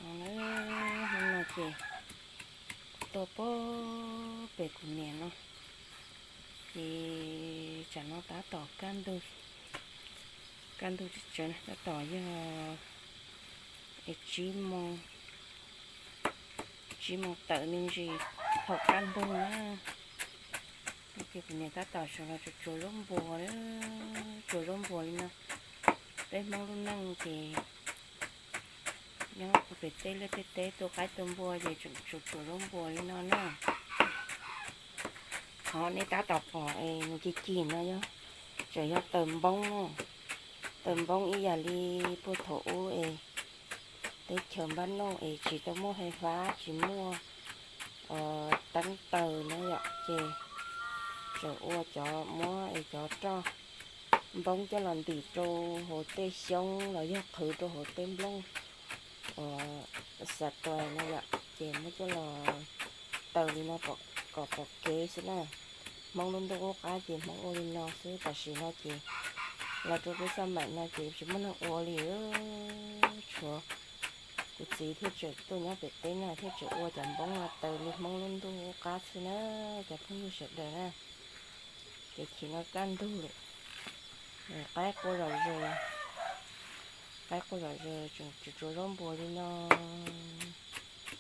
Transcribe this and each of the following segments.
No na, hnub no ces tuaj pem kuv niam no, ces tsam no tab tom kaj ntug, kaj ntug tsawv tsawv na, tab tom yog tsib moo, tsib moo tawm me ntsis thaum kaj ntug na. Ces kuv niam tab tom sawv los tsuav zaub npua, tsuav zaub npua li no. Peb Hmoob lub neej ces nyob pem tej liaj tej teb tu qaib tu npua ces tseem tsuav tsuav zaub npua li no na. Qhov nej tab tom pom es nws ci ci no yog, tseem yog taws npoob na. Taws npoob ib yam li puag thaum ub es teb chaws npab noj es tsis tau muaj fais fab, tsis muaj teeb taws na yom, ces tseem ua cov, muab es cov roj npoob coj los ntim rau hauv tej xyoob los yog qhwv rau hauv tej nplooj uas xav tua no yom, ces muab coj los taws li no kom pom kev xwb na. Hmoob lub ntuj qub qab ces Hmoob ua li no xwb, tam sim no ces los rau lub xab maim no ces tsis muaj neeg ua li. Tshuav kuv txiv thiaj tseem tuaj nyob pem teb no thiaj tseem ua cov npoob no taws li Hmoob lub ntuj qub qab xwb na, cov phooj ywg sawv daws na. Ces chim no kaj ntug lawm, qaib qua zom zaws, qaib qua zom zaws tseem tsuav tsuav zaub npua li no.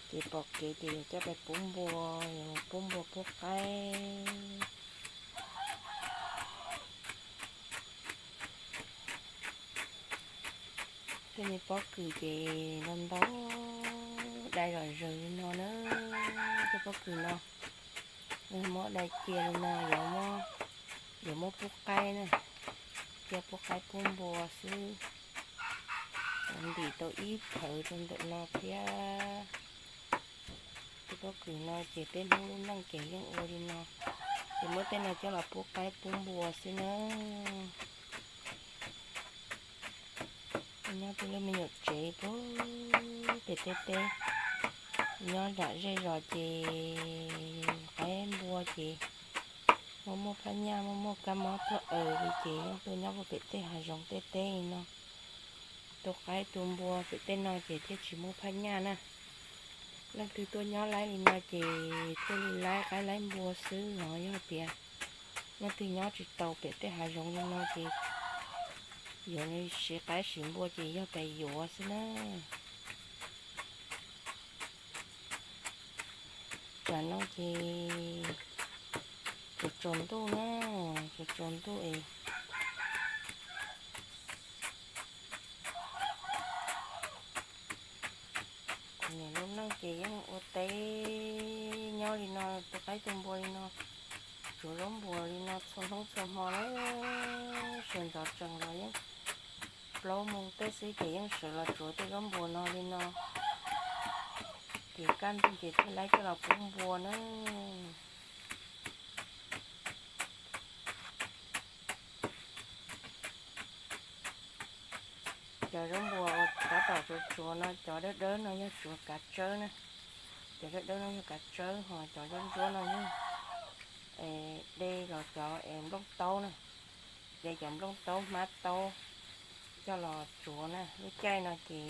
Ces pom kev ces yuav coj pais pub npua, yuav pub npua pub qaib. Tej me pob kws ces ntau ntau, dai zom zaws li no na. Tej pob kws no muab dai cia li no, yuav muab pub qaib na, cia pub qaib pub npua xwb. Ntim tau ib phawv rau ntawm no thiab. Tej pob kws no ces peb Hmoob lub neej ces yeej ua li no, ces muab tej no coj los pub qaib pub npua xwb na. Nyob tej lub me nyuam tsev pem tej teb, nyob zam zej zos ces qaib npua ces muaj muaj phab nyaj, muaj muaj kab mob tuaj aws li ces yeej tuaj nyob pem tej hav zoov tej teb li no. Tu qaib tu npua pem tej no ces thiaj tsis muaj phab nyaj na. Leej twg tuaj nyob laib li no ces thiaj li laib qaib laib npua xwb os. Yog tias leej twg nyob tsis tau pem tej hav zoov li no ces yuav siv qaib siv npua ces yog pes yuav xwb na. Tsam no ces tsaus tsaus ntuj na, tsaus tsaus ntuj es kuv niam lub neej ces yeej ua teb nyob li no, tu qaib tu npua li no, tsuav zaub npua li no txhua hnub txhua hmo na. Sawv ntxov tsees los yeej plaub moos tej xwb ces yeej sawv los tsuav tej zaub npua no li no, ces kaj ntug ces thiaj laib coj los pub npua na. Cov zaub npua uas tab tom tsuav tsuav no, cov dawb dawb no yog tsuav kav tsawb na. Cov dawb dawb no yog kav tsawb, ho cov ntsuab ntsuab no yog de los cov es nplooj taub na, de cov nplooj taub hmab taub coj los tsuav na. Lub caij no ces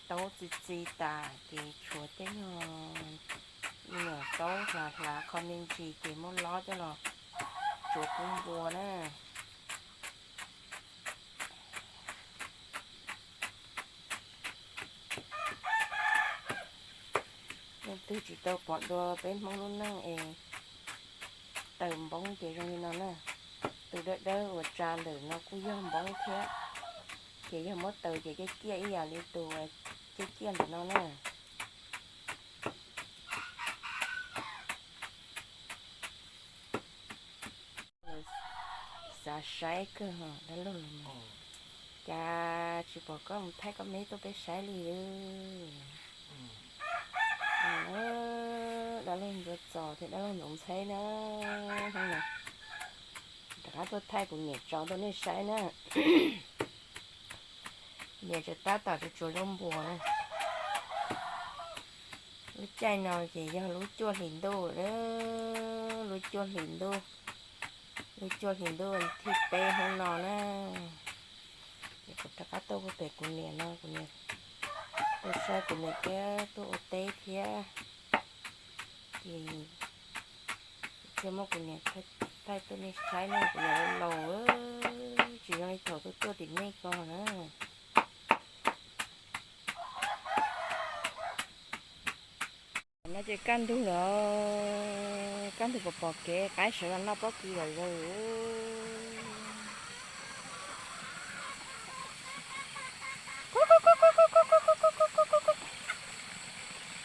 taub txi txi tas ces tshuav tej nyuag me nyuam taub hlav hlav qho me ntsis ces muab lob coj los tsuav pub npua na. Leej twg tsis tau pom dua peb Hmoob lub neej es taws npoob ces zoo li no na. Tus dawb dawb uas tsa ntawm no kuj yog npoob thiab, ces yog muab taws ces ciaj ciaj ib yam li tus ciaj ciaj ntawm no na. Xav saib kawg dab laug los, cas tsis pom koj mus thaij koj meb tuaj peb saib li. Dab laug ntxuav txos thiab dab laug ntxuav ntxheb na. Rov qab tuaj thaij kuv niam tso rau nej saib na. Niam tseem tab tom tsuav zaub npua na. Lub caij no ces yog lub cuaj hlis ntuj, lub cuaj hlis ntuj, lub cuaj hlis ntuj thib peb hnub no na. Ces kuv rov qab tuaj pem kuv niam no, kuv niam Tuaj saib kuv niam thiab tuaj ua teb thiab, ces thiaj muab kuv niam thaij tuaj nej saib ne, kuv niam laus, tsis zoo li thaum tuaj tuaj tim nej ko na. No ces kaj ntug lawm, kaj ntug pom pom kev, qaib sawv los noj pob kws lawm.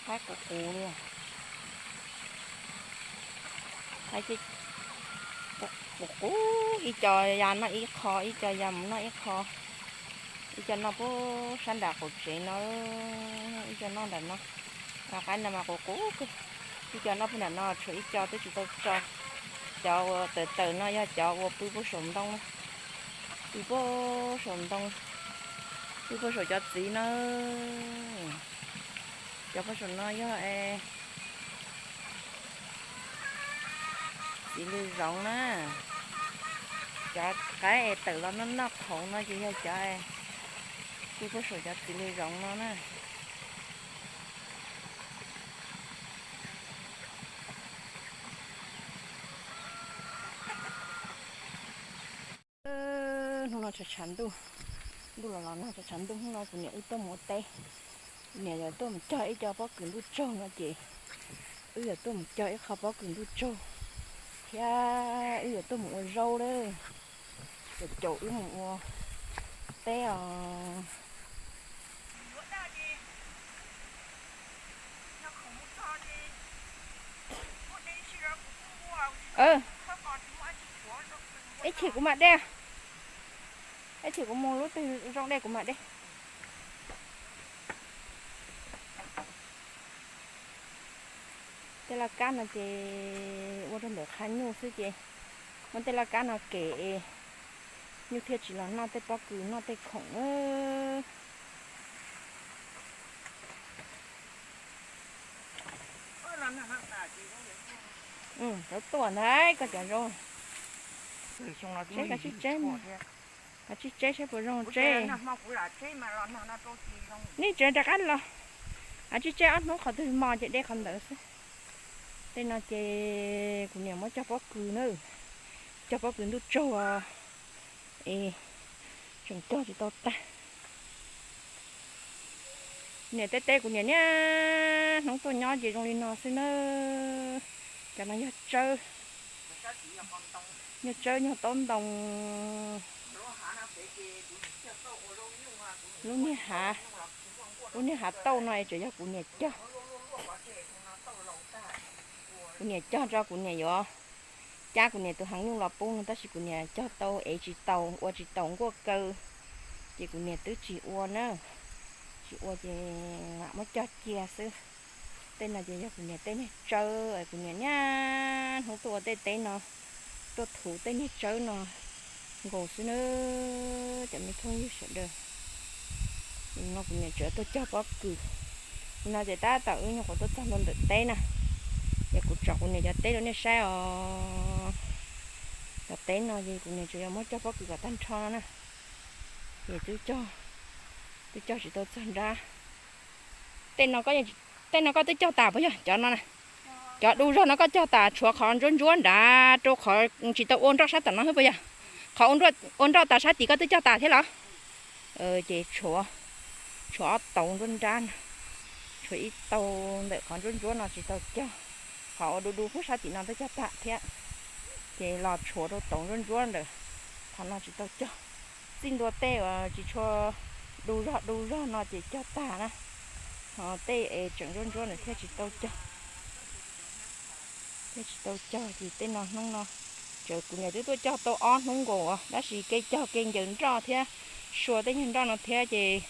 Qaib qus qus li. Qus qus, ib co ya noj ib qho, ib co ya mus noj ib qho. Ib co noj puag sab nram qaum tsev no, ib co noj nram no. Qaib no mas qus qus kawg. Ib co noj puag nram no, tshuav ib co twb tsis tau tso. Cov uas tawm tawm no yog cov uas pw puag saum ntoo na. Pw puag saum ntoo, pw puag saum cov txiv no. Cov puag saum no yog txiv lws zoov na. Cov qaib es tawm los noj noj qhauv no ces yog cov pw puag saum cov txiv lws zoov no na. Hnub no tshav tshav ntuj, ntuj los los nag tshav tshav ntuj, hnub no kuv niam wb tuaj mus ua teb. Kuv niam yuav tuaj mus cog ib co pob kws ntuj tsaug no ces wb yuav tuaj mus cog ib qho pob kws ntuj tsaug thiab wb yuav tuaj mus ua zaub lawm. Caum caum wb mus ua teb os. Ib chim kuv mam de, ib chim kuv mus lub twg zoo de kuv mam de. Tej laj kab no ces ua rau ntawm qhov nyuj xwb ces muab tej laj kab no kem es nyuj thiaj tsis los noj tej pob kws noj tej khoom na. Cov tuaj ntag koj cov zoo. Saib koj tsib tseb, koj tsib tseb saib puas zoo tseb. Nej tseem rov qab los, tsib tseb ob hnub qhov twg mos ces de qhov ntawd xwb. Tej no ces kuv niam muab cog pob kws na, cog pob kws ntuj tsaug es tseem cog tsis tau tag. Niam teb teb kuv niam niaj hnub tuaj nyob ces zoo li no xwb na. Cov no yog tsawb, nyuag tsawb nyuag taub ntoo. Lub niag hav, lub niag hav tauj no es tseem yog kuv niam cog. Kuv niam cog tso kuv niam yuav cab kuv niam tus heev nyuj los pub no tab sis kuv niam cog tau ev tsis tau ua tsis taus nkuaj kaw, ces kuv niam twb tsis ua na, tsis ua ces mam muab cog cia xwb. Tej no ces yog kuv niam tej niag tsawb, kuv niam niaj hnub tuaj ua tej teb no, tuaj thuv tej niag tsawb no nkaus xwb na. Cov me phooj ywg sawv daws, no kuv niam tseem tuaj cog pob kws. Nim no ces tab tom wb nyuam qhuav tuaj txog ntua ntawm teb na, ces kuv tsom kuv niam cov teb rau nej saib os. Cov teb no ces kuv niam tseem yuav muab cog pob kws kom tag nrho no na, ces twb cog, twb cog tsis tau txog nrab. Tej no, tej no koj twb cog tas puas yog cov no na? Cov du zog no koj cog tas, tshuav qhov ntsuab ntsuab nrad rau qhov tsis tau ua nroj sab tom no xwb puas yog? Qhov ua nroj tas sab tim koj twb cog tas thiab los? Ces tshuav, tshuav ob tauv nruab nrab no, tshuav ib tauv ntawm qhov ntsuab ntsuab no tsis tau cog. Qhov ua du du pub sab tim no twb cog tas thiab, ces los tshuav rau tauv ntsuab ntsuab ntawm qhov no tsis tau cog. Txij ntua tej uas tsis tshua du zog du zog no ces cog tag na, ho tej es tseem ntsuab ntsuab ntawd thiaj tsis tau cog, thiaj tsis tau cog. Ces tej no hnub no, tseem kuv niam twb tuaj cog tau ob hnub nkaus, tab sis kev cog kev ncaws nroj thiab sua tej nyuag nroj no thiab ces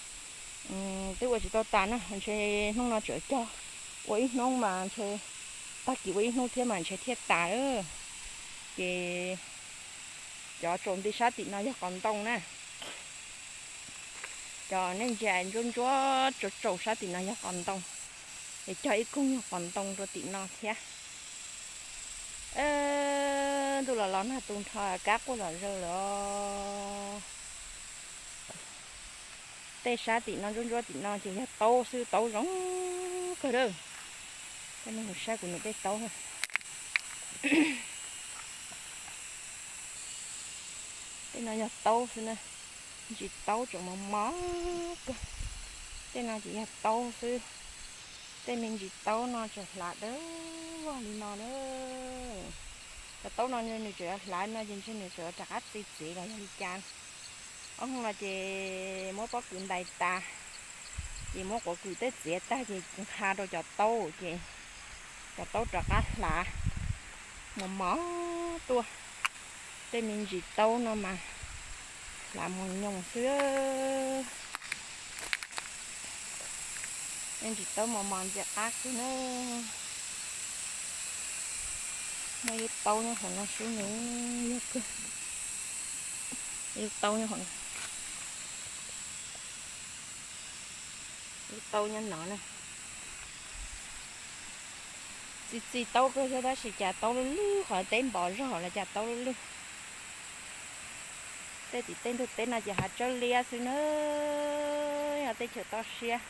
twb ua tsis tau tas na, ntshe hnub no tseem cog ua ib hnub mas ntshe, tag kis ua ib hnub thiab mas ntshe thiaj tas. Ces cov tsaus nti sab tim no yog qos ntoo na. Cov nej ntsia ntsuab ntsuab tsaus tsaus sab tim no yog qos ntoo, es cog ib koog nyuag qos ntoo rau tim no thiab. Ntuj los los nag tu nrho, kab quaj zom zaws lawm os. Tej sab tim no ntsuab ntsuab tim no ces yog taub xwb, taub zoo kawg lawm. Koj nej mus saib kuv niam tej taub. Tej no yog taub xwb na, ntsis taub tseem mos mos kawg. Tej no ces yog taub xwb. Tej me ntsis taub no tseem hlav dawb vog li no na. Cov taub no nws tseem yuav hlav no ces ntshe nws tseem yuav rov qab txi txiv los yog li cas. Ob hnub no ces muab pob kws ntais tas, ces muab quav kws tej txiav tag ces nkha rau cov taub ces cov taub rov qab hlav mos mos tuaj. Tej me ntsis taub no mas hlav mos nyoos xwb. Tej ntsis taub mos mos ntxim qab kawg na. Muaj ib lub taub nyob hauv no xwb nws yog kawg. Ib lub taub nyob hauv, lub taub nyob no na. Txi txi taub kawg thiab tab sis cas taub lwj lwj, qhov teb npov zog los cas taub lwj lwj. Tej tim tej ntug teb no ces hav tsawb liab xwb na. Yog teb chaws toj siab,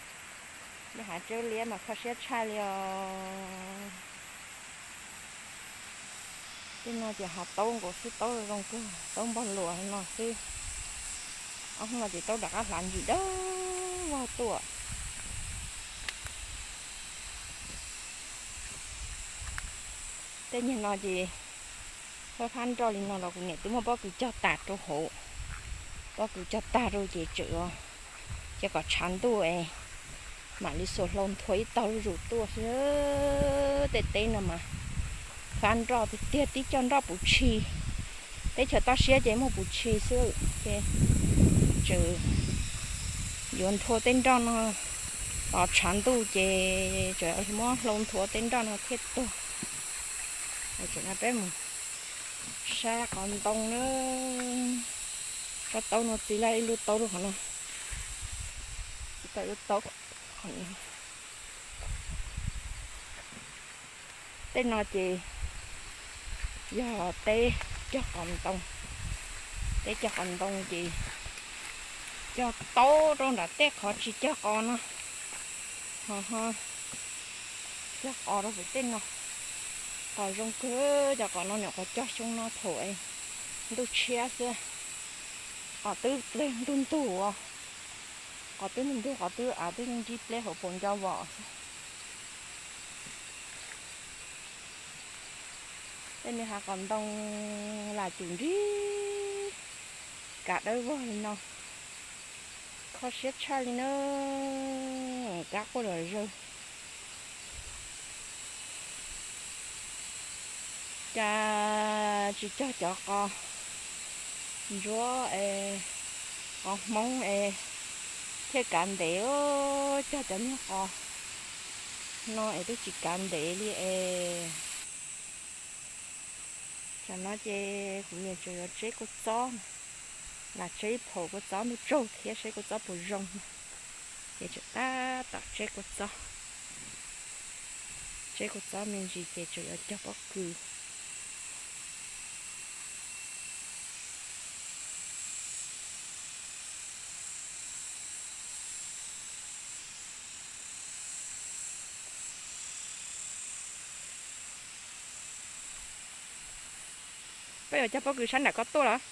nej hav tsawb liab mas kho siab tshaj li os. Tej no ces hav taub nkaus xwb, taub zoo kawg, taub npog luas no xwb. Ob hnub no ces taub rov qab hlav ntsis dawb vog tuaj. Tej nyuag no ces fab fab nroj li no los kuv niam twb muab pob kws cog tas rau hauv. Pob kws cog tag rau ces tseem, ces kom tshav ntuj es mam li xuas hlau nthua ib tog zuj zus tuaj xwb. Tej teb no mas fab nroj tiag tiag, tib co nroj puv tshis. Teb chaws toj siab ces muaj puv tshis xwb ces tseem yuav nthua tej nroj no tos tshav ntuj ces tseem muab hlau nthua tej nroj no thiaj tuag. Tseem no peb mus saib qos ntoo na. Tsob taub no txi lawm ib lub taub rau qhov no, txi tau ib lub taub qhov no. Tej no ces yog teb cog qos ntoo. Teb cog qos ntoo ces cog taub rau nram tej qhov tsis cog qos no, ho ho cog qos rau pem tej no. Qos zoo kawg, cov qos no nyuam qhuav cog xyoo no thaum ntuj tshiab xwb. Qos twb ntug ntug, qos twb ntug ntug, qos twb av twb ntsib pleb hauv paus nco vom xwb. Tej me hav qos ntoo lam cum nrig kav dawb vog li no, kho siab tshaj li na, kab quaj lom zawg. Cas tsis cog cov qos ntsuab es qos Hmoob es thiaj kav ntev, cog cov nyuag qos no es twb tsis kav ntev li es. Tsam no ces kuv niam tseem yuav tseb kua txob, lam tseb ib phaum kua txob ntuj tsaug thiab seb kua txob puas zoo. Ces tseem tab tom tseb kua txob, tseb kua txob me ntsis ces tseem yuav cog pob kws. Koj yuav cog pob kws sab nram koj tuaj los?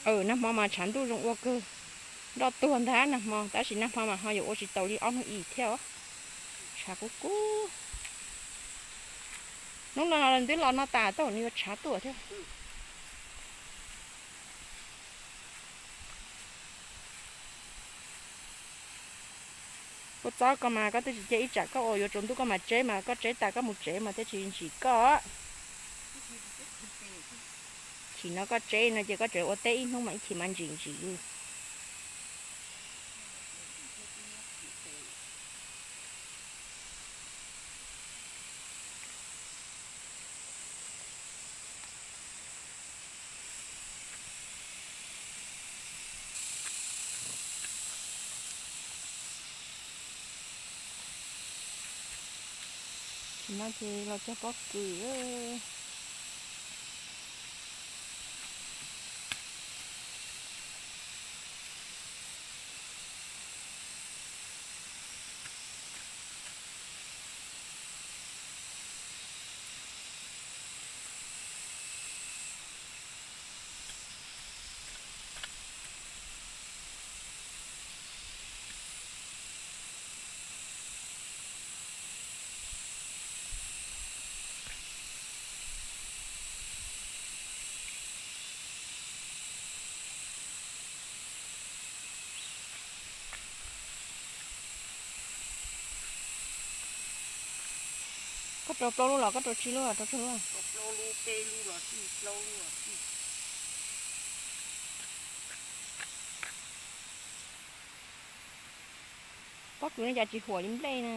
Nag hmo mas tshav ntuj zoo ua kawg, nroj tuag ntag nag hmo, tab sis nag hmo mas ho yuav ua tsis taus li ob hnub ib thiab os. Tshav kub kub. Hnub no twb los no tas, txog nws yuav tshav tuaj thiab. Kua txob ko mas koj twb tsis cia ib tsam koj ua, yuav tsaus ntuj koj mam tseb mas koj tseb tas koj mus tsev mas thiaj tsis ntsim koj. Chim no koj tseb no ces koj tseem ua teb ib hnub mas ib chim mas ntsim ntsim. No ces los cog pob kws. Koj rau plaub lub los koj rau tsib lub, rau tsib lub? Rau plaub lub, peb lub los xij, plaub lub los xij. Pob kws no cas tsis huam li nplej na.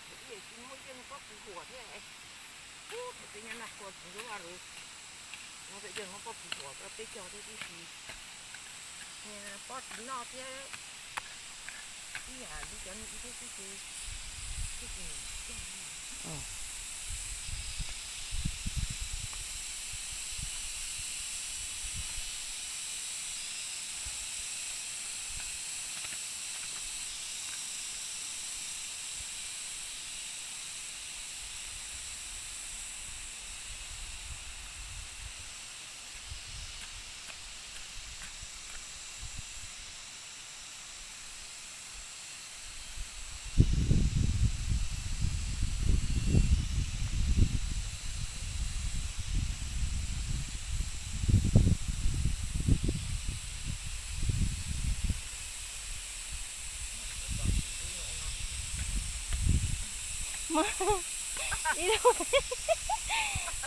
Tsis muaj yeej pob kws huam thiab. Ub, thaum peb nyob Naj Qhua tsis ntxub vaj lawm, no peb yeej muab pob kws huam rau peb cog thiab tib si. Pob tsis noj thiab, ib yam li cov me ib thiab xwb ces, xwb ces.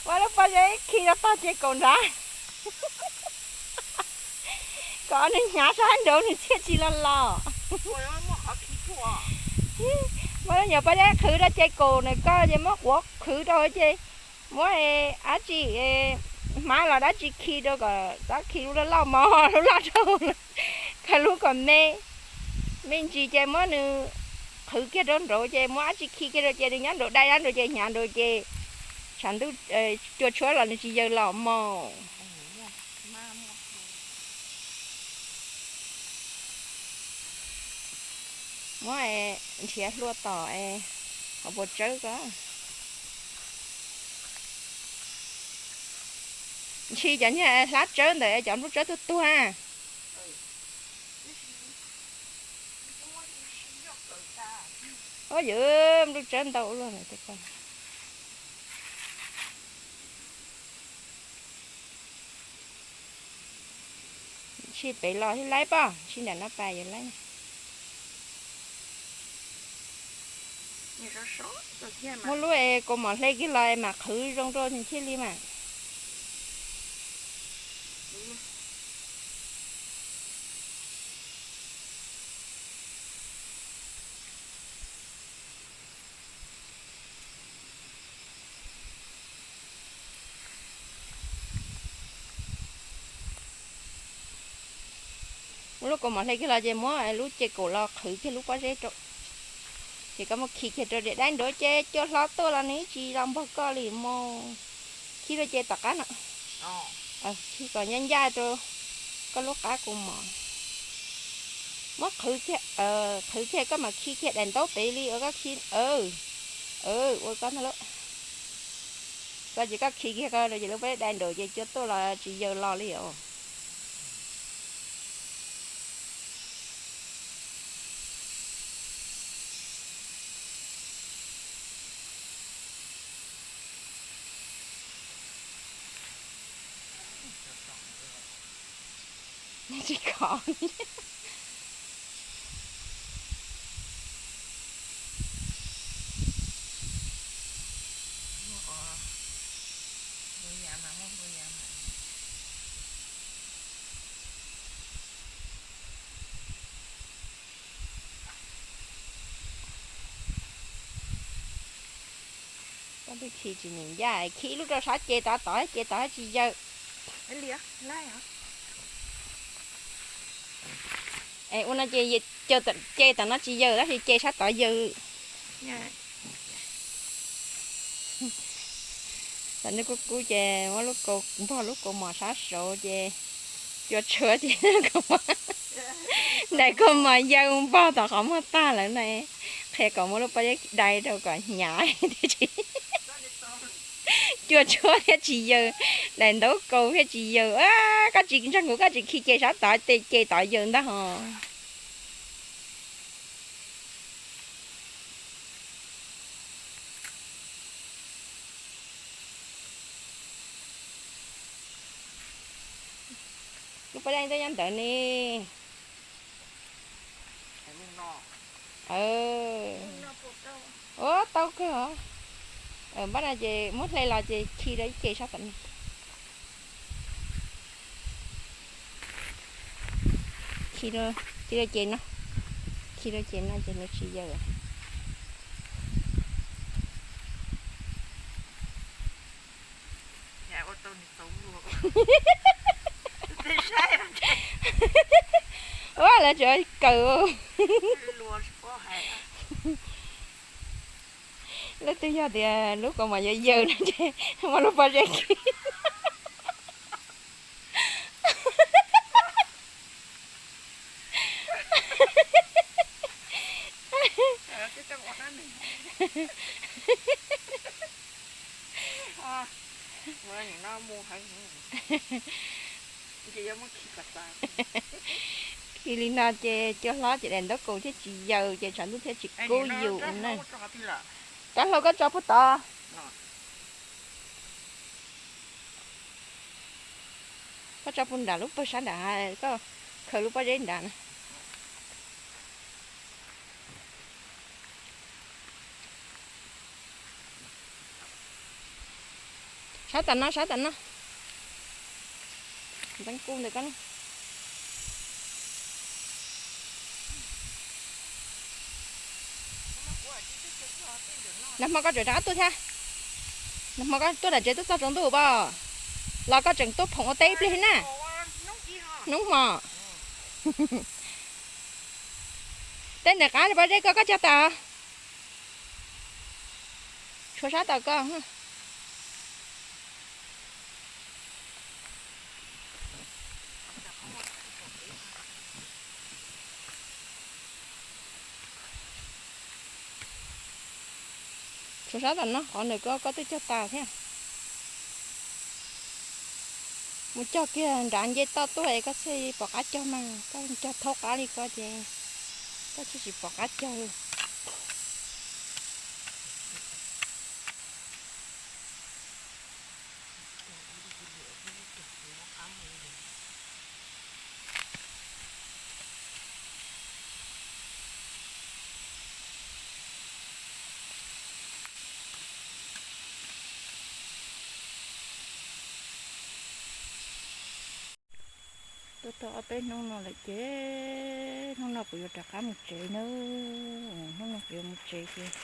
Muab lub pob zeb khi rau tog ces kaum nrad, kom nws hnyav sab nraud nws thiaj tsis los los. Muab lub nyuam pob zeb qhwv rau ces kaum nws koj ces muab quav qhwv rau ces muab dab tsi, hmab los dab tsi khi rau kom txhob khi lub loj loj mog, lub loj rau, khaws lub kom me, me ntsis ces muab nws qhwv kiag rau nraud ces muab dab tsi khi kiag rau ces nws nyob nraud dai nyob nraud ces hnyav nraud ces tshav ntuj cua tshuab los nws tsis yaws los mog. Muab nrhiav hlua tom hauv paus tsawb ko. Ntshis cov niag hlab tsawb ntawm cov nplooj tsawb tuag tuag. Ua yog nplooj tsawb ntau ua luaj lawm. Ntshis pem los thiaj laib pob, ntshis nram no pas yuav laib. Muab lub es kaus mom hle kiag los es mam qhwv zoo rau nws thiaj li mas. Muab lub kaus mom hle kiag los ces muab lub ces kaum los qhwv kiag lub pob zeb rau. Ces koj muab khi kiag rau daim daim nraud ces cua hlob tuaj los nws tsis los npog koj li mus. Khi rau ces tom qab no. Khi kom ncaj ncaj rau koj lub qab kaus mom. Muab qhwv kiag, qhwv kiag koj mam khi kiag daim ntaub pem li uas koj khi. Ua koj ntag lauj. Koj ces koj khi kiag koj rau ces lub pob zeb dai nraud ces cua tuaj los tsis yaws los li os. Tsis khov. Koj twb khi tsis nyeem ncaj, khi ib lub rau sab ces tod tod ces tod tsis yaws. Es ua no ces, ces tom no tsis yaws tab sis ces sab tod yaws. Thaum nws kub kub ces muab lub kaus npog lub kaus mom sab saud ces cua tshuab ces daim kaus mom yaws npog tom qhov muag tag lawm na. Qhia kom muab lub pob zeb dai rau kom hnyav thiaj tsis, cua tshuab thiaj tsis yaws, daim ntaub kaus thiaj tsis yaws. Koj tsis ntseeg kuv koj tsis khi ces sab tod ces tod yaws ntag hos. Lub pob zeb twb nyob ntawd ne. Ua tau kawg os. Npaj no ces muab hle los ces khi rau ib ce sab tom no. Khi rau, khi rau ces no, khi rau ces no ces nws tsis yaws. Ua lawv tseem kawm. Leej twg yog tias lub kaus mom yaws yaws no ces muab lub pob zeb khi. Khi li no ces cua hlob ces daim ntaub kaus thiaj tsis yaws ces tshav ntuj thiaj tsis kub yus na. Rab hlau koj tso puag tod. Koj tso puag nram lub pawg sab nram, koj khaws lub pob zeb nram na. Sab tom no, sab tom no. Nteeb kub ntawm koj. Nag hmo koj tseem rov qab tuaj thiab. Nag hmo koj tuaj nram tsev tuaj txog tsaus ntuj pob, los koj tseem tuaj phoom ua teb ib pliag li na. Hnub hmo. Tej ntawm qab pob zeb koj, koj cog tas. Tshuav sab tom koj. Tshuav sab tom no, qhov ntawm koj, koj twb cog tas thiab. Mus cog kiag nrad nce toj tuaj es koj thiaj pom qab cog mas, koj cog thaub qab li ko ces koj thiaj tsis pom qab cog li. Tuaj tau ob peb hnub no lawm ces hnub no kuv yuav rov qab mus tsev na. Hnub no kuv yuav mus tsev ces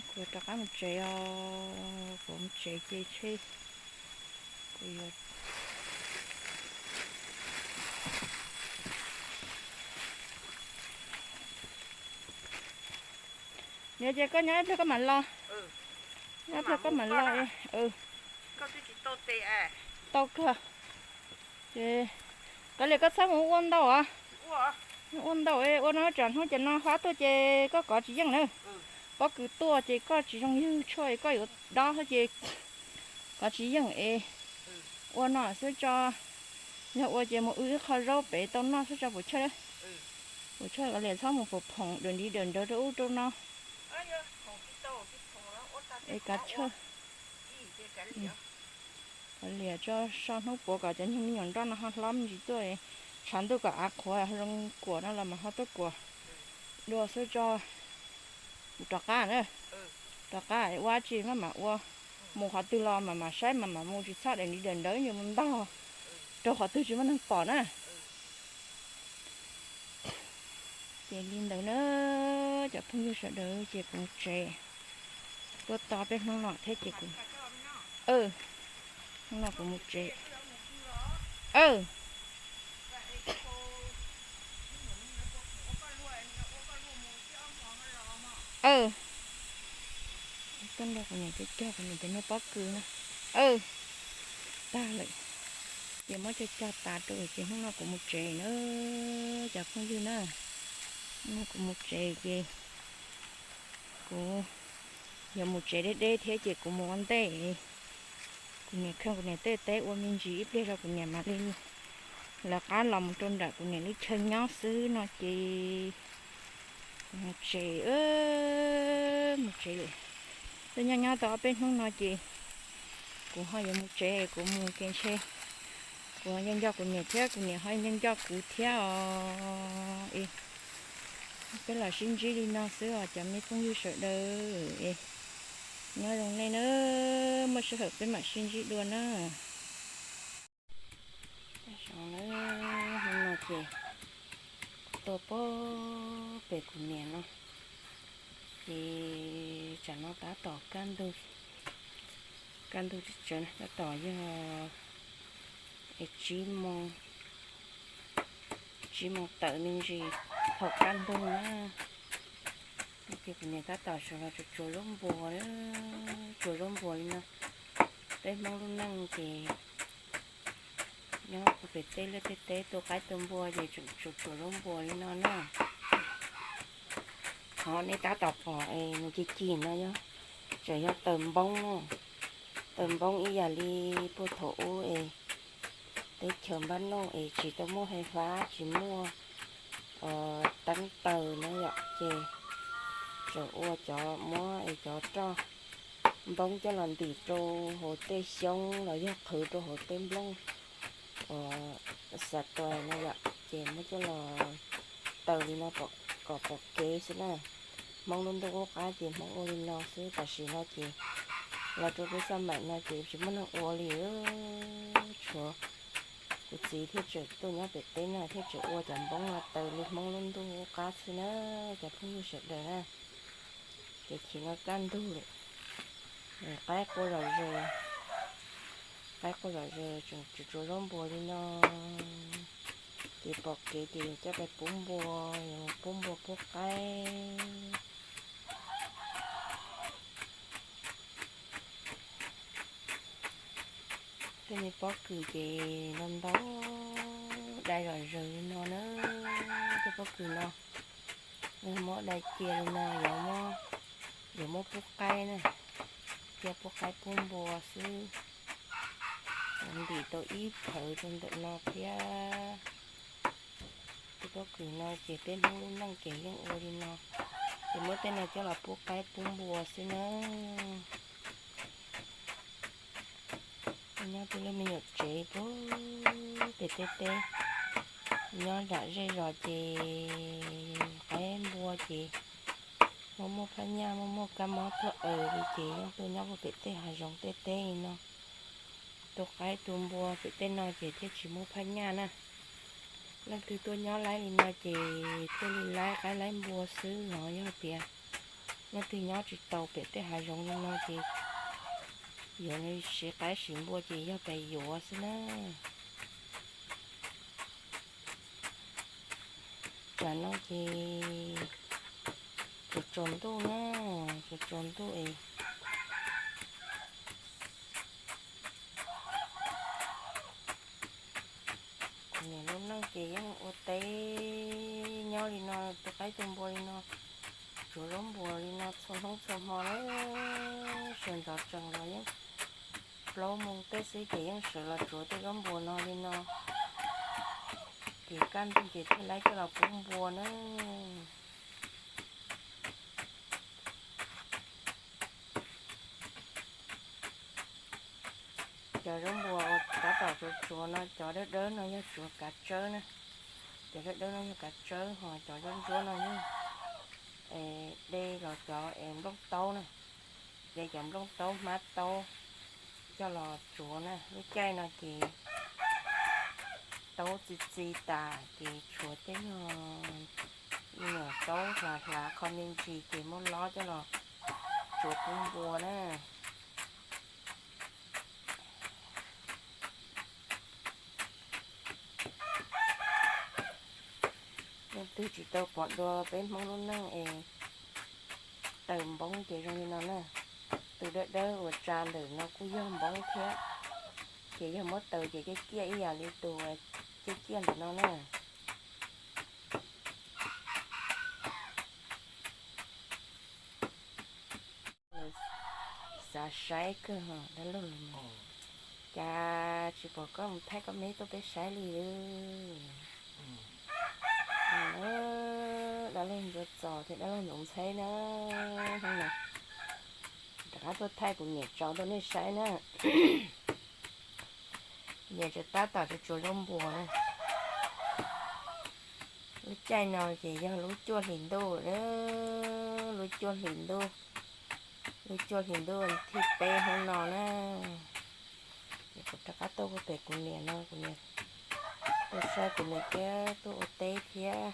kuv yuav rov qab mus tsev os. Kuv mus tsev ces kuv yuav Nyob ces koj nyob ib pliag koj mam los. Nyob ib pliag koj mam los. Tau kawg. Ces kav liam koj txhob mus ua ntau os. Ua ntau ua no tsam hnub ces no hlob tuaj ces koj kov tsis yeej na. Pob kws tuaj ces koj tsis zoo ywg tshuaj es koj yuav dob ces kov tsis yeej es ua no xwb tso. Yog ua ces mus wb ib qho zaub pem tau noj xwb tso Pum Chawj. Pum Chawj, kav liam txhob mus phoom phoom dawm ntiv dawm nrawv rau ub rau no. Es kav chawj, kav liam tso so hnub puav kom cov nyuag me nyuam nroj no ho hlob me ntsis tuaj, tshav ntuj kom av qhuav zoo kuam no los mas ho tuaj kuam dua xwb tso. Kuv rov qab na, rov qab ua tsi maj mam ua, mus qhov twg los mam mam saib mam mam mus, tsis txhob dawm ntiv dawm nrawv mus ntag, rau qhov twg tsis muaj neeg pom na. Ces li ntawd na, cov phooj ywg sawv daws, ces kuv mus tsev. Tuaj tau peb hnub no thiab ces kuv, hnub no kuv mus tsev. Tuaj nrog kuv niam cog cog kuv niam cov niag pob kws na. Tag lawm. Ces muab cog cog tas rau ces hnub no kuv mus tsev na, cov phooj ywg na. Hnub no kuv mus tsev ces kuv yuav mus tsev deb deb thiab ces kuv mus ua ntej. Kuv niam kheej kuv niam tej teb ua me ntsis ib pliag rau kuv niam mam li lawv qab los mus rau nram kuv niam lub chaw nyob xwb no ces kuv mus tsev, mus tsev lawm. Twb nyob nyob tau ob peb hnub no ces kuv ho yuav mus tsev, kuv mus ces ntshe kuv nco nco kuv niam thiab kuv niam ho nco nco kuv thiab os. Es peb los sib ntsib li no xwb os cov me phooj ywg sawv daws. Es nyob zoo nej na, muaj sij hawm peb mam sib ntsib dua na. Hnub no ces tuaj pem kuv niam no, ces tsam no tab tom kaj ntug, kaj ntug tsawv tsawv na, tab tom yog tsib moo, tsib moo tawm me ntsis thaum kaj ntug na. Ces kuv niam tab tom sawv los tsuav tsuav zaub npuas, tsuav zaub npuas li no. Peb Hmoob lub neej ces nyob puag pem tej liaj tej teb tu qaib tu npua ces tseem tsuav tsuav zaub npuas li no na. Qhov nej tab tom pom es nws ci ci no yog, tseem yog taws npoob na. Taws npoob ib yam li puag thaum ub es teb chaws npab noj es tsis tau muaj hais fab tsis muaj teeb taws na yom, ces tseem ua cov muab es cov roj npoob coj los ntim rau hauv tej xyoob los yog qhwv rau hauv tej nplooj uas xav tuas no yom, ces muab coj los taws li no kom pom kev xwb na. Hmoob lub ntuj qub qab ces Hmoob ua li no xwb, tam sim no ces los rau lub xab maim no ces tsis muaj neeg ua li. Tshuav kuv txiv thiaj tseem tuaj nyob pem teb no thiaj tseem ua cov npoob no taws li Hmoob lub ntuj qub qab xwb na, cov phooj ywg sawv daws na. Ces chim no kaj ntug lawm, qaib qua zom zaws, qaib qua zom zaws tseem tsuav tsuav zaub npuas li no. Ces pom kev ces yuav coj pais pub npua, yuav pub npua pub qaib. Tej me pob kws ces ntau ntau dai zom zaws li no na. Tej pob kws no muab dai cia li no yuav, yuav muab pub qaib na, cia pub qaib pub npua xwb. Ntim tau ib phawv rau ntawm no thiab. Tej pob kws no ces peb Hmoob lub neej ces yeej ua li no, ces muab tej no coj los pub qaib pub npua xwb na. Nyob tej lub me nyuam tsev puag pem tej teb, nyob nram zej zos ces qaib npua ces muaj muaj phab nyaj, muaj muaj kab mob tuaj aws li ces yeej tuaj nyob puag pem tej hav zoov tej teb li no. Tu qaib tu npua pem tej no ces thiaj tsis muaj phab nyaj na. Leej twg tuaj nyob laib li no ces thiaj li laib qaib laib npua xwb no. Yog tias leej twg nyob tsis tau pem tej hav zoov li no ces yuav siv qaib siv npua ces yog pes yuav xwb na. Tsam no ces tsaus tsaus ntuj na, tsaus tsaus ntuj es kuv niam lub neej ces yeej ua teb nyob li no, tu qaib tu npua li no, tsuav zaub npuas li no txhua hnub txhua hmo na. Sawv ntxov tsees los yeej plaub moos tej xwb ces yeej sawv los tsuav tej zaub npuas no li no. Ces kaj ntug ces thiaj laib coj los pub npua na. Cov zaub npuas uas tab tom tsuav tsuav no, cov dawb dawb no yog tsuav kav tsawb na. Cov dawb dawb no yog kav tsawb, ho cov ntsuab ntsuab no yog de los cov es nplooj taub na. De cov nplooj taub hmab taub coj los tsuav na. Lub caij no ces taub txi txi tas ces tshuav tej nyuag me nyuam taub hlav hlav qho me ntsis ces muab lob coj los tsuav pub npua na. Leej twg tsis tau pom dua peb Hmoob lub neej es Taws npoob ces zoo li no na. Tus dawb dawb uas tsa ntawm no kuj yog npoob thiab, ces yog muab taws ces ciaj ciaj ib yam li tus uas ciaj ciaj ntawm no na. Xav saib kawg dab laug los mas, cas tsis pom koj mus thaij koj meb tuaj peb saib li. Dab laug Ntsuab Txos thiab dab laug Ntxoov Ntxheb na, hnub no rov qab tuaj thaij kuv niam tsov tuaj nej saib na. Niam tseem tab tom tsuas tsuas zaub npuas na. Lub caij no ces yog lub cuaj hlis ntuj, lub cuaj hlis ntuj, lub cuaj hlis ntuj thib peb hnub no na. Ces kuv rov qab tuaj pem kuv niam no, kuv niam tuaj saib kuv niam thiab tuaj ua teb thiab.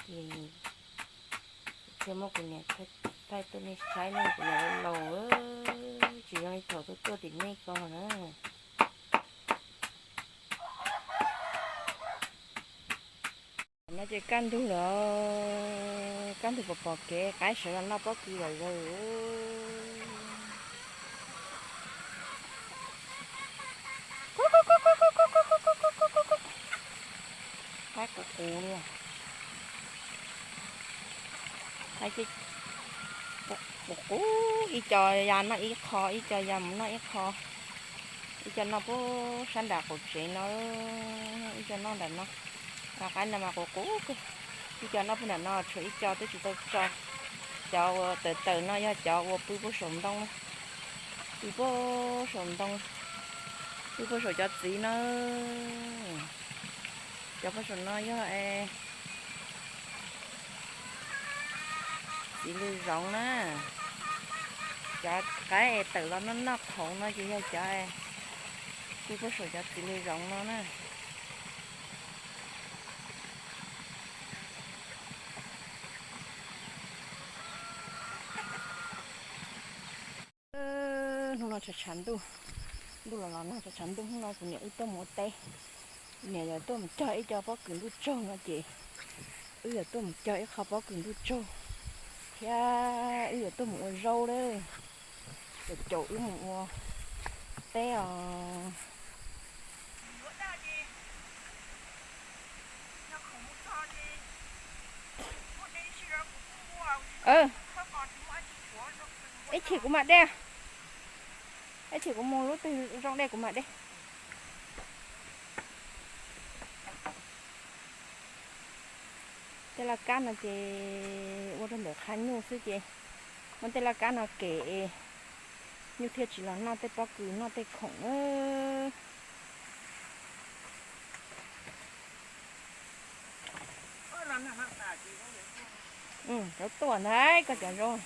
Ces thiaj muab kuv niam thaij tuaj nej saib no, kuv niam laus, tsis zoo li thaum tuaj tuaj tim nej ko na. No ces kaj ntug lawm, kaj ntug pom pom kev qaib sawv los noj pob kws lawm zaws. Qaib qus qus li. Qus qus, ib co ya noj ib qho, ib co ya mus noj ib qho. Ib co noj puag sab nram qaum tsev no, ib co noj nram no. Qaib no mas qus qus kawg. Ib co noj puag nram no, tshuav ib co twb tsis tau tso. Cov uas tawm tawm no yog cov uas pw puag saum ntoo na. Pw puag saum ntoo, pw puag saum cov txiv no. Cov puag saum no yog txiv lws zoov na. Cov qaib es tawm los noj noj qhauv no ces yog cov pw puag saum cov txiv lws zoov no na. Hnub no tshav tshav ntuj, ntuj los los nag, tshav tshav ntuj, hnub no kuv niam wb tuaj mus ua teb. Kuv niam yuav tuaj mus cog ib co pob kws ntuj tsaug no ces wb yuav tuaj mus cog ib qho pob kws ntuj tsaug thiab wb yuav tuaj mus ua zaub lawm. Caum caum wb mus ua teb os. Ib chim kuv mam de, ib chim kuv mus lub twg zoo de kuv mam de. Tej laj kab no ces ua rau ntawm qhov nyuj xwb ces muab tej laj kab no kem, nyuj thiaj tsis los noj tej pob kws noj tej khoom. Cov tuaj ntag koj cov zoo.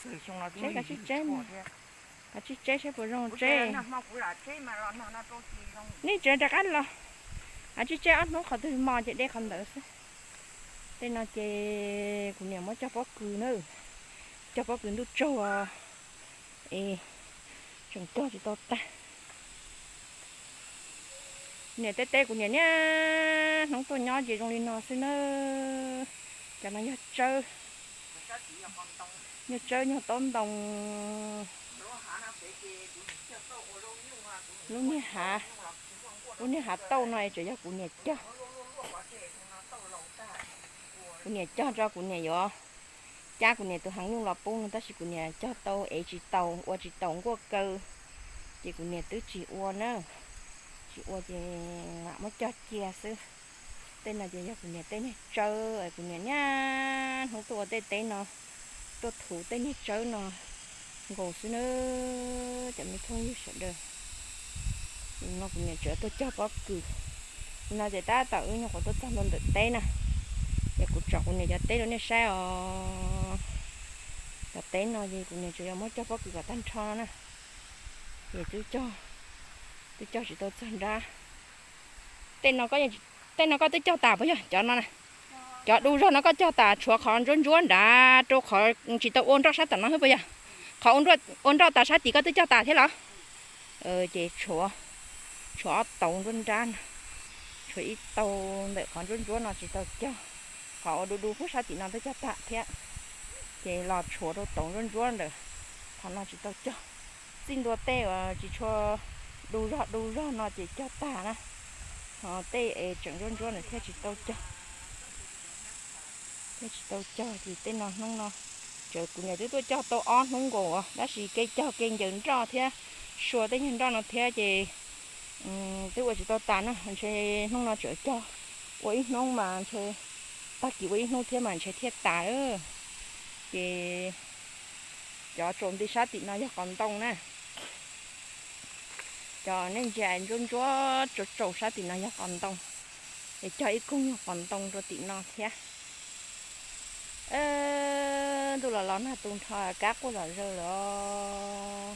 Tseb koj tsib tseb, koj tsib tseb saib puas zoo tseb. Nej tseem rov qab los, tsib tseb ob hnub qhov twg mos ces de qhov ntawd xwb. Tej no ces kuv niam muab cog pob kws na, cog pob kws ntuj tsaug os. Es tseem cog tsis tau tag. Niam teb teb kuv niam niaj hnub tuaj nyob ces zoo li no xwb na. Cov no yog tsawb, yog tsawb nyuag taub ntoo. Lub niag hav, lub niag hav tauj no tseem yog kuv niam cog. Kuv niam cog tso, kuv niam yuav cab kuv niam tus heev nyuj los pub no tab sis kuv niam cog tau ev tsis tau, ua tsis tau nkuaj kaw, ces kuv niam twb tsis ua na. Tsis ua ces mam muab cog cia xwb. Tej no ces yog kuv niam tej niag tsawb, kuv niam niaj hnub tuaj ua tej teb no, tuaj thuv tej niag tsawb no nkaus xwb na. Cov me phooj ywg sawv daws, no kuv niam tseem tuaj cog pob kws. No ces tab tom wb nyuam qhuav tuaj txog ntua ntawm teb na, ces kuv tsom kuv niam cov teb rau nej saib os. Cov teb no ces kuv niam tseem yuav muab cog pob kws kom tag nrho no na. Ces twb cog, twb cog tsis tau txog nrab. Tej no, tej no koj twb cog tas puas yog? Cov no, cov du zog no koj cog tas, tshuav qhov ntsuab ntsuab nrad rau qhov tsis tau ua nroj sab tom no xwb puas yog? Qhov ua nroj tas sab tid koj twb cog tas thiab los? Ces tshuav, tshuav ob tauv nruab nrab no, tshuav ib tauv ntawm qhov ntsuab ntsuab no tsis tau cog, qhov ua du du pub sab tim no twb cog tas thiab. Ces los tshuav rau tom ntsuab ntsuab ntawm qhov no tsis tau cog. Txij ntua tej uas tsis tshua du zog du zog no ces cog tag na, ho tej es tseem ntsuab ntsuab ntawd thiaj tsis tau cog. Thiaj tsis tau cog ces tej no hnub no, tseem kuv niam twb tuaj cog tau ob hnub nkaus, tab sis kev cog kev ncaws nroj thiab sua tej nyuag nroj no thiab ces twb ua tsis tau tas na, ntshe hnub no tseem cog ua ib hnub mas ntshe, tag kis ua ib hnub thiab mas ntshe thiaj tas lawm. Ces cov tsaus nti sab tim no yog qos ntoo na. Cov nej ntsia ntsuab ntsuab tsaus tsaus sab tim no yog qos ntoo, es cog ib koog nyuag qos ntoo rau tim no thiab. Ntuj los los nag tu nrho kab quaj zom zaws lawm.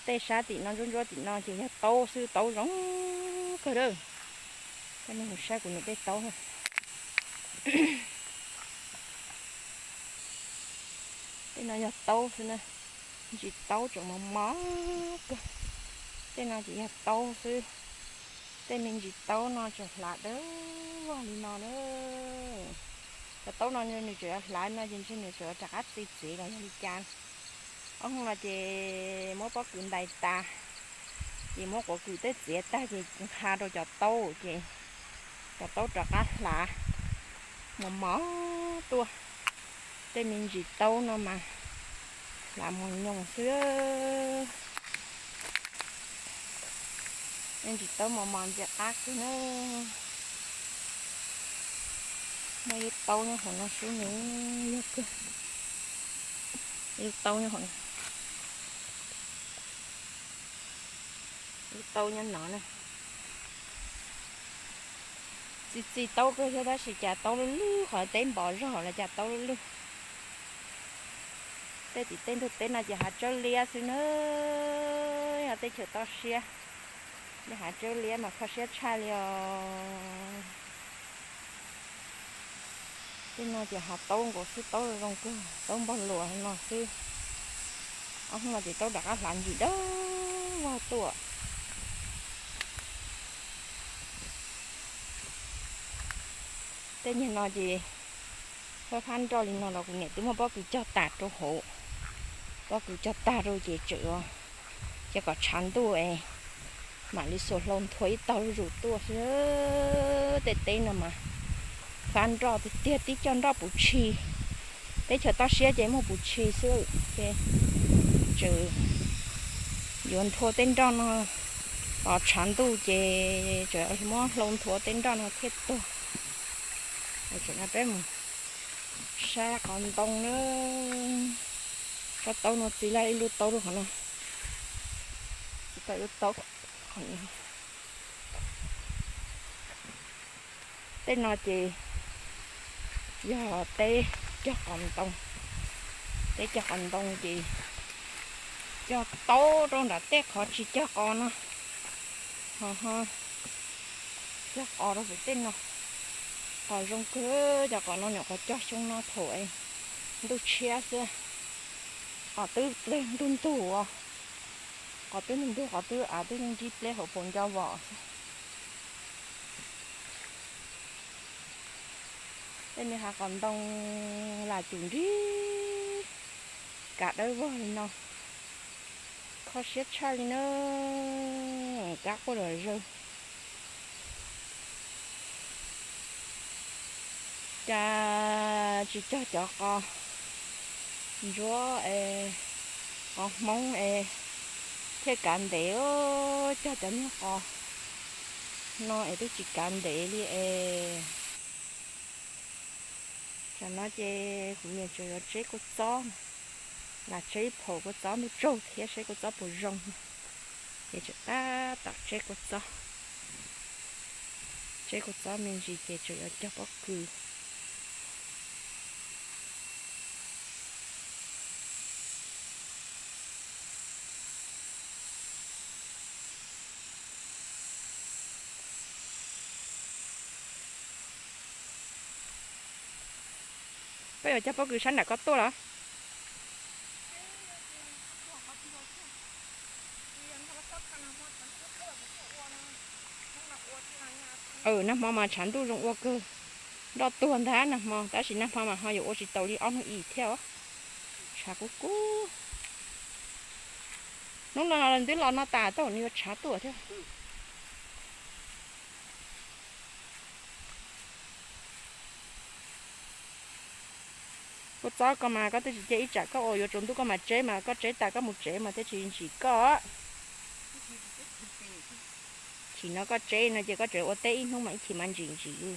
Tej sab tim no ntsuab ntsuab tim no ces yog taub xwb, taub zoo kawg lawm. Koj nej mus saib kuv niam tej taub. Tej no yog taub xwb na, ntsis taub tseem mos mos kawg. Tej no ces yog taub xwb, tej me ntsis taub no tseem hlav dawb vog li no na. Cov taub no nws tseem yuav hlav no ces ntshe nws tseem yuav rov qab txi txiv los yog li cas. Ob hnub no ces muab pob kws ntais tas, ces muab quav kws tej txiav tag ces nqa rau cov taub ces cov taub rov qab hlav mos mos tuaj. Tej me ntsis taub no mas hlav mos nyoos xwb. Tej ntsis taub mos mos ntxim qab kawg na. Muaj ib lub taub nyob hauv no xwb nws yog kawg. Ib lub taub nyob hauv no. Lub taub nyob no na. Txi txi taub kawg thiab tab sis cas taub lwj lwj, qhov teb npov zog los cas taub lwj lwj. Tej tim tej ntug teb no ces hav tsawb liab xwb na. Yog teb chaws toj siab, yog hav tsawb liab mas kho siab tshaj li os. Tej no ces hav taub nkaus xwb, taub zoo kawg, taub npog luas no xwb. Ob hnub no ces taub rov qab hlav ntsis dawb vog tuaj. Tej niag no ces fab fab nroj li no los kuv niam twb muab pob kws cog tas rau hauv. Pob kws cog tag rau ces tseem cia kom tshav ntuj es mam li xuas hlau nthua ib tog zuj zus tuaj xwb. Tej teb no mas fab nroj tiag tiag, tib co nroj puv tshis. Teb chaws toj siab ces muaj puv tshis xwb ces tseem yuav nthua tej nroj no los tshav ntuj ces tseem muab hlau nthua tej nroj no thiaj tuag. Tseem no peb mus saib qos ntoo na. Tsob taub no txi laj ib lub taub rau qhov no. Txi tau ib lub taub qhov no. Tej no ces yog teb cog qos ntoo. Teb cog qos ntoo ces cog taub rau nram tej qhov tsis cog qos no. Ho ho cog qos rau pem tej no. Qos zoo kawg, cov qos no nyuam qhuav cog xyoo no thaum ntuj tshiab xwb. Qos twb ntug ntug, qos twb ntug ntug, qos twb av twb ntsib pleb hauv paus nco vom xwb. Tej niag hav qos ntoo lam cum nrig kav dawb vog li no, kho siab tshaj li na, kab quaj zom zaws. Cas tsis cog cov qos ntsuab es qos Hmoob es thiaj kav ntev, cog cov niag qos no es twb tsis kav ntev li es. Tsam no ces kuv niam tseem yuav tseb kua txob, lam tseb ib phaum kua txob ntuj tsaug thiab seb kua txob puas zoo. Ces tseem tab tom tseb kua txob, tseb kua txob me ntsis ces tseem yuav cog pob kws. Koj yuav cog pob kws sab nram koj tuaj los? Nag hmo mas tshav ntuj zoo ua kawg. Nroj tuag ntag nag hmo, tab sis nag hmo mas ho yuav ua tsis tau li ob hnub ib thiab os. Tshav kub kub. Hnub no nws twb los no tas, tej zaum nws yuav tshav tuaj thiab. Kua txob ko mas koj twb tsis cia, ib tsam koj ua yuav tsaus ntuj koj mam tseb mas koj tseb tas koj mus tsev mas thiaj tsis ntsim koj. Chim no koj tseb no ces koj tseem ua teb ib hnub mas ib chim mas ntsim ntsim.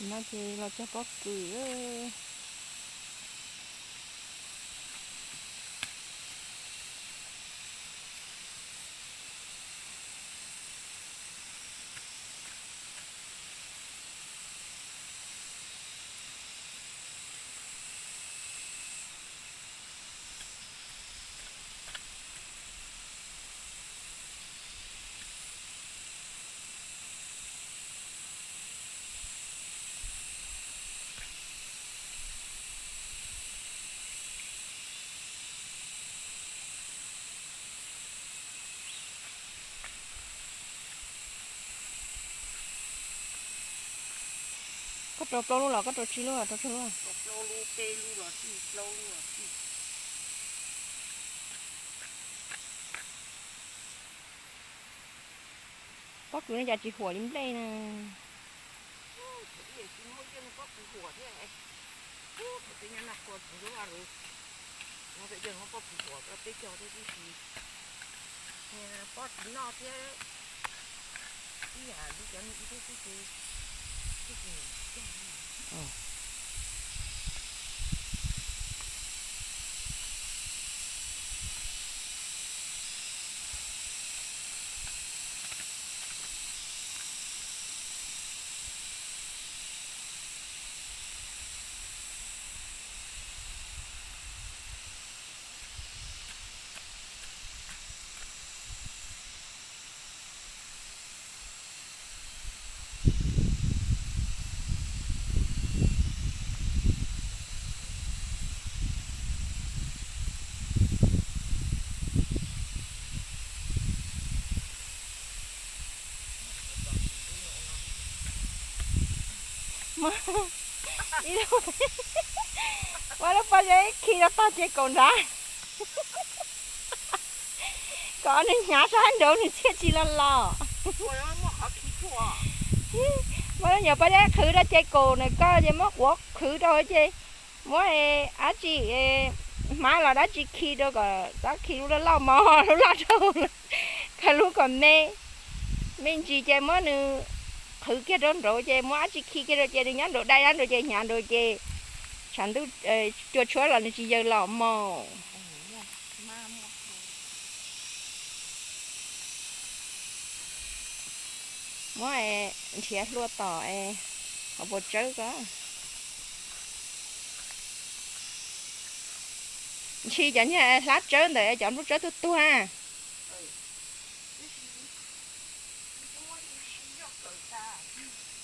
Tam no ces los cog pob kws. Koj rau plaub lub los koj rau tsib lub, rau tsib lub? Pob kws no cas tsis huam li nplej na. Muab lub pob zeb khi rau tog ces kaum nrad, kom nws hnyav sab nraud nws thiaj tsis los los. Muab lub nyuam pob zeb qhwv rau ces kaum nws koj ces muab quav qhwv rau ces muab dab tsi, hmab los dab tsi khi rau kom txhob khi lub loj loj mog, lub loj rau, khaws lub kom me, me ntsis ces muab nws qhwv kiag rau nraud ces muab dab tsi khi kiag rau ces nws nyob nraud dai nyob nraud ces hnyav nraud ces tshav ntuj cua tshuab los nws tsis yaws los mog. Muab nrhiav hlua tom hauv paus tsawb ko. Ntshis cov niag hlab tsawb ntawm cov nplooj tsawb tuag tuag.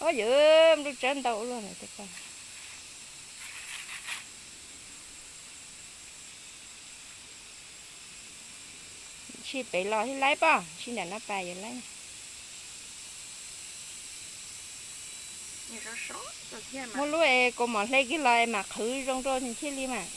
Ua yog nplooj tsawb ntau luaj. Ntshis pem los thiaj laib pob, ntshis nram no pas yuav laib. Muab lub es kaus mom hle kiag los es mam qhwv zoo rau nws thiaj li mas.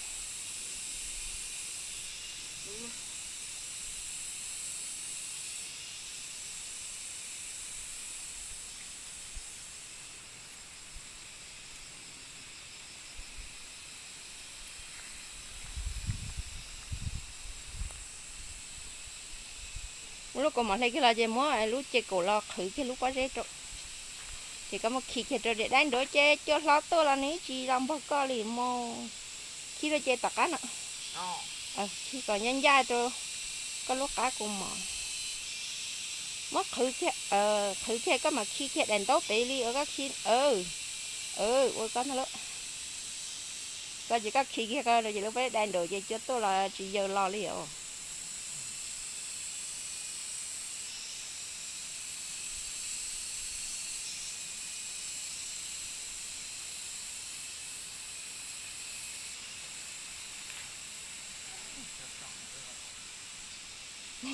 Muab lub kaus mom hle kiag los ces muab lub ces kaum los qhwv kiag lub pob zeb rau. Ces koj muab khi kiag rau daim daim nraud ces cua hlob tuaj los nws tsis los npog koj li mus. Khi rau ces tom qab no, khi kom ncaj ncaj rau koj lub qab kaus mom. Muab qhwv kiag, qhwv kiag koj mam khi kiag daim ntaub pem li uas koj khi. Ua koj ntag lauj. Koj ces koj khi kiag ko rau ces lub pob zeb dai nraud ces cua tuaj los tsis yaws los li os.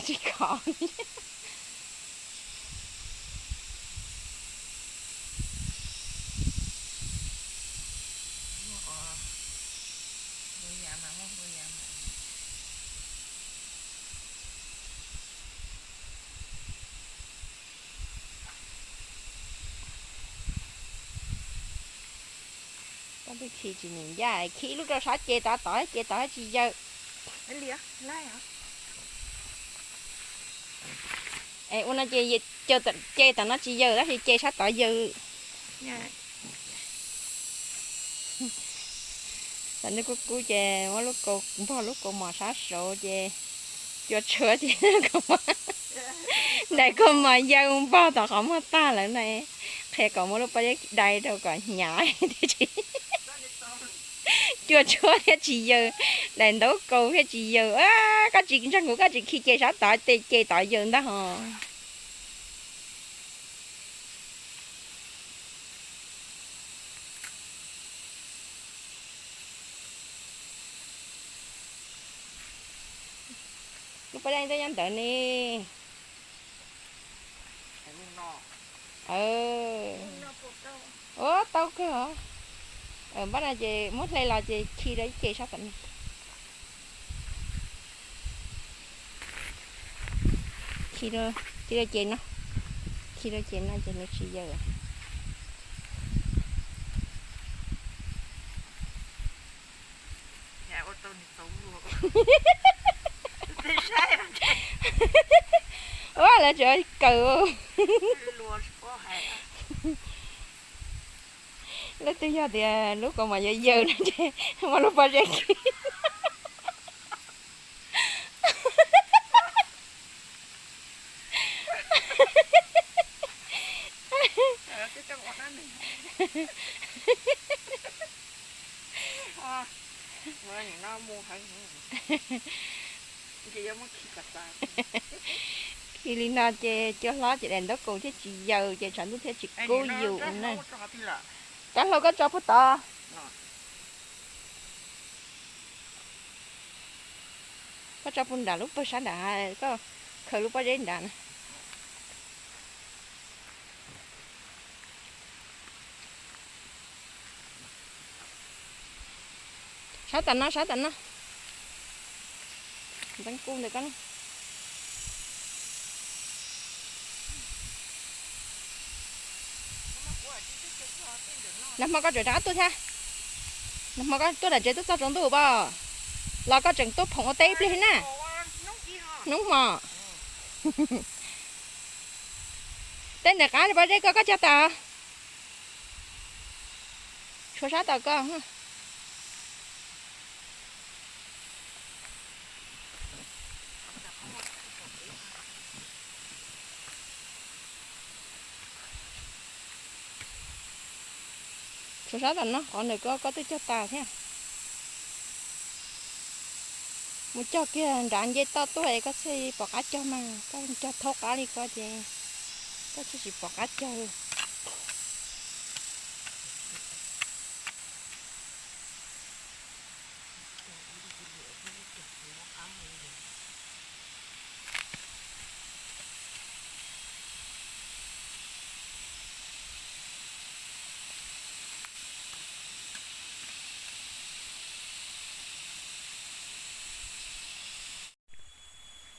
Tsis khov. Koj twb khi tsis nim ncaj, khi lub rau sab ces tod tod, ces tod tsis yawg. Es ua no ces, ces tom no tsis yawg tab sis ces sab tod yawg. Tam nej kub kub ces muab lub kaus npog lub kaus mom sab saud ces cua tshuab ces daim kaus mom yawg npog tom qhov muag tag lawm na. Qhia kom muab lub pob zeb dai rau kom hnyav thiaj tsis, cua tshuab thiaj tsis yawg, daim ntaub kaus thiaj tsis yawg. Koj tsis ntseeg kuv koj tsis khi ces sab tod ces tod yawg ntag hos. Lub pob zeb twb nyob ntawd ne. Ua tau kawg os. Npaj no ces muab hle los ces khi rau ib ce sab tom no. Khi rau, khi rau ces no, khi rau ces no ces nws tsis yawg. Ua lawv tseem kawm. Leej twg yog tias lub kaus mom yawg yawg no ces muab lub pob zeb khi. Khi li no ces cua hlob ces daim ntaub kaus thiaj tsis yawg ces tshav ntuj thiaj tsis kub yus na. Kab hlau koj tso puag tod. Koj tso puag nram lub pawg sab nram, koj khaws lub pob zeb nram na. Sab tom no, sab tom no. Ntxeev kuj ntawm koj. Nag hmo koj tseem rov qab tuaj thiab. Nag hmo koj tuaj nram tsev tuaj txog tsaus ntuj pob, los koj tseem tuaj phoom ua teb ib pliag li na. Hnub hmo. Tej ntawm qab pob zeb koj, koj cog tas. Tshuav sab tom koj. Tshuav sab tom no, qhov ntawm koj, koj twb cog tas thiab. Mus cog kiag nrad nce toj tuaj es koj thiaj pom qab cog mas, koj cog thaub qab li ko ces koj thiaj tsis pom qab cog.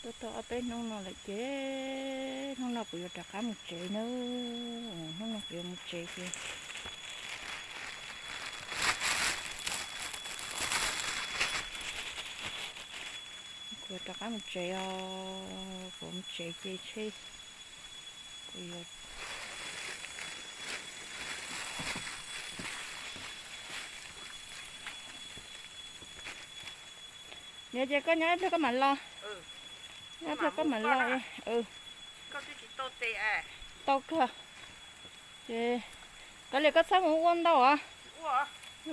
Tuaj tau ob peb hnub no lawm ces hnub no kuv yuav rov qab mus tsev na. Hnub no kuv yuav mus tsev ces kuv yuav rov qab mus tsev os. Kuv mus tsev ces tshe kuv yuav Nws ces koj nyob ib pliag koj mam los. Nyob ib pliag koj mam los. Tau kawg. Ces kav liam koj txhob mus ua ntau os.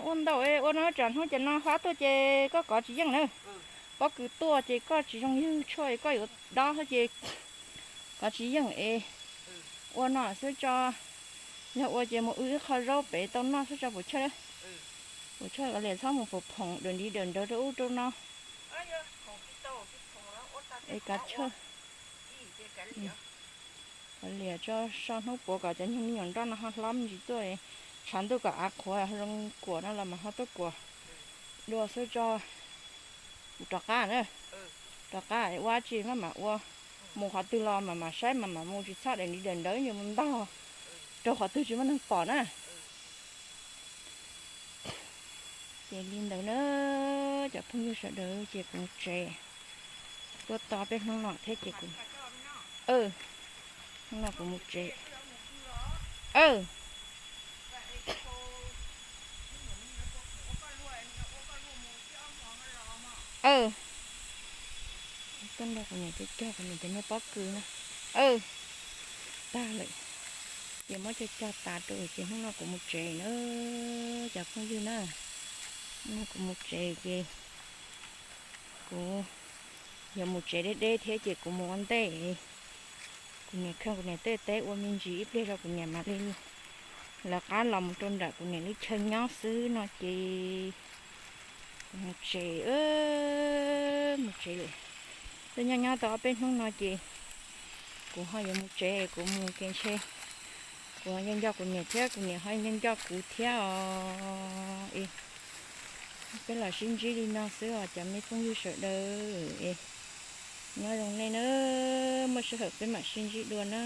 Ua ntau ua no tsam hnub ces no hab tuaj ces koj kov tsis yeej na. Pob kws tuaj ces koj tsis zoo yag tshuaj es koj yuav dob ces kov tsis yeej es ua no xwb tso. Yog ua ces mus wb ib qho zaub pem tau noj xwb tso puas chawj. Puas chawj, kav liam txhob mus phoom dawm ntiv dawm nrawv rau ub rau no. Es kav chawj. Liam tso, so hnub puav kom cov nyuag me nyuam nroj no ho hlob me ntsis tuaj, tshav ntuj kom av qhuav zoo kuam no los mas ho tuaj kuam dua xwb tso. Kuv rov qab na, rov qab ua tsi maj mam ua, mus qhov twg los mam mam saib mam mam mus, tsis txhob daim ntiv daim ntawv yus mus ntog rau qhov twg tsis muaj neeg pom na. Ces li ntawd na, cov phooj ywg sawv daws, ces kuv mus tsev, tuaj tos peb hnub no thiab ces kuv, hnub no kuv mus tsev. Tuaj nrog kuv niam cog cog kuv niam cov niag pob kws na. Tag lawm, ces muab cog cog tas rau ces hnub no kuv mus tsev na, cov phooj ywg na. Hnub no kuv mus tsev ces kuv yuav mus tsev deb deb thiab ces kuv mus ua ntej. Kuv niam kheej kuv niam tej teb ua me ntsis ib pliag rau kuv niam mam li lawv qab los mus rau nram kuv niam lub chaw nyob xwb no ces kuv mus tsev, mus tsev lawm. Twb nyob nyob tau ob peb hnub no ces kuv ho yuav mus tsev, kuv mus ces ntshe kuv ho nco nco kuv niam thiab kuv niam ho nco nco kuv thiab os. Es peb los sib ntsib li no xwb os cov me phooj ywg sawv daws es, nyob zoo nej na, muaj sij hawm peb mam sib ntsib dua na.